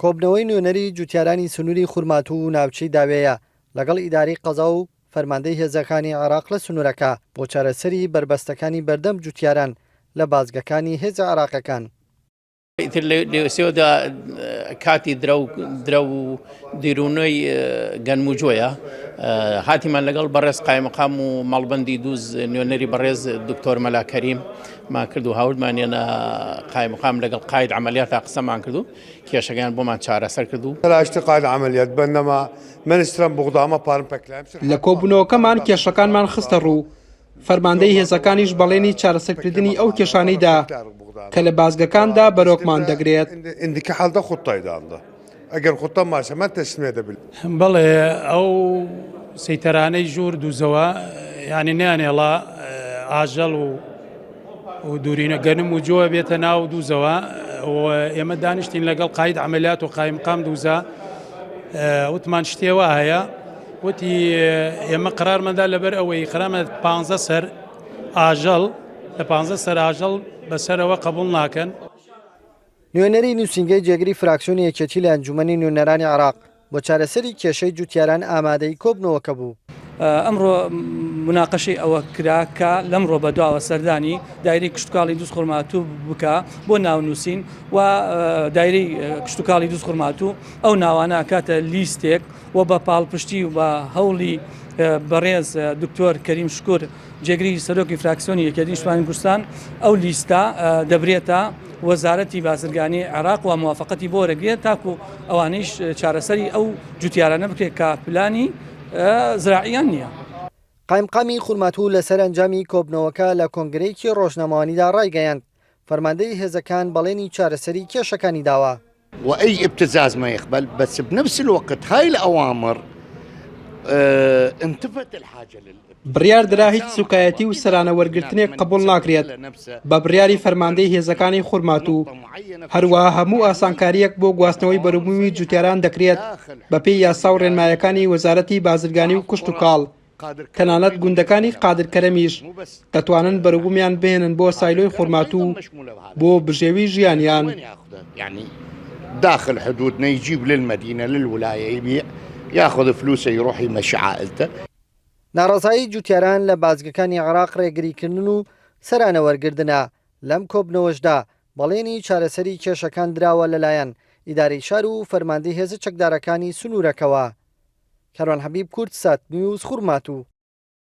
کۆبنەوەی نوێنەری جوتیارانی سنووری خورماتوو و ناوچەی داوێیە لەگەڵ ئیدارەی قەزا و فەرماندەی هێزەکانی عێراق لە سنوورەکە بۆ چارەسەری بەربەستەکانی بەردەم جوتیاران لە بازگەکانی هێزە عێراقیەکان. ئیتر لێوسێوەدا کاتی درەو درەو و دیرونەی گەنم و جۆیە هاتیمان لەگەڵ بەڕێز قایمقام و مەڵبندی دووز نوێنەری بەڕێز دکتۆر مەلا کەریم مان کرد و هاوردمانێنە قایمقام لەگەڵ قاید عملیات تا قسەمان کرد و کێشەکان بۆمان چارەسەر کرد و تەلاشتی قاید عملیات بەنەما منسترم بغدامە پارم پەکلایم لە کۆبوونەوەکەمان کێشەکانمان خستە ڕوو فەرماندەی هێزەکانیش بەڵێنی چارەسەرکردنی ئەو کێشانەی دا کە لە بازگەکاندا بەرۆکمان دەگرێت. بەڵێ ئەو سەیتەرانەی ژوور دووزەوە یانی نەیانێڵا ئاژەڵ و و دوورینە گەنم و جۆ بێتە ناو دووزەوە ئێمە دانیشتین لەگەڵ قاید عملیات و قایمقام دووزە وتمان شتێوە هەیە وتی، ئێمە قەرارماندا لەبەر ئەوەی قەرارمان پانزە سەر ئاژەڵ لە پانزە سەر ئاژەڵ بەسەرەوە قبوڵ ناکەن. نوێنەری نووسینگەی جێگری فراکسیۆنی یەکێتی لە ئەنجوومەنی نوێنەرانی عێراق بۆ چارەسەری کێشەی جووتیاران ئامادەی کۆبوونەوەکە بوو. ئەمڕۆ موناقەشەی ئەوە کرا کە لەمڕۆ بەدواوە سەردانی دایرەی کشتوکاڵی دوزخورماتوو بکا بۆ ناونووسین و دایرەی کشتوکاڵی دوزخورماتوو ئەو ناوانە ئەکاتە لیستێک و بە پاڵپشتی و بە هەوڵی بەڕێز دکتۆر کەریم شکور جێگری سەرۆکی فراکسیۆنی یەکێتی نیشتمانی کوردستان ئەو لیستە دەبرێتە وەزارەتی بازرگانی عێراق و موافقەتی بۆ وەرەگرێت تاکو ئەوانیش چارەسەری ئەو جوتیارانە بکرێت کە پلانی زراعیان نییە. قایمقامی خورماتوو لەسەر ئەنجامی کۆبنەوەکە لە کۆنگرەیەکی ڕۆژنامەوانیدا ڕایگەیاند، فەرماندەی هێزەکان بەڵێنی چارەسەری کێشەکانی داوە. وأي ابتزاز ما يقبل بس بنفس الوقت هاي الأوامر انتفت الحاجة بڕیار درا هیچ سوکایەتی و سەرانە وەرگرتنێک قبوڵ ناکرێت بە بڕیاری فەرماندەی هێزەکانی خورماتوو، هەروەها هەموو ئاسانکارییەک بۆ گواستنەوەی بەروبوومی جوتیاران دەکرێت بەپێی یاسا و ڕێنمایەکانی وەزارەتی بازرگانی و کشتوکاڵ. تەنانەت گوندەکانی قادر کەرەمیش دەتوانن بەروبوومیان بهێنن بۆ سایلۆی خورماتوو بۆ بژێوی ژیانیان. داخل حدودنا يجيب للمدينة للولاية يبيع ياخذ فلوسه يروح يمشي عائلته. ناڕەزایی جوتیاران لە بازگەکانی عێراق ڕێگریکردن و سەرانە وەرگردنە، لەم کۆبنەوەشدا بەڵێنی چارەسەری کێشەکان دراوە لەلایەن ئیدارەی شار و فەرماندەی هێزە چەکدارەکانی سنوورەکەوە. کاروان حەبیب کوردسات نیوز خورماتوو.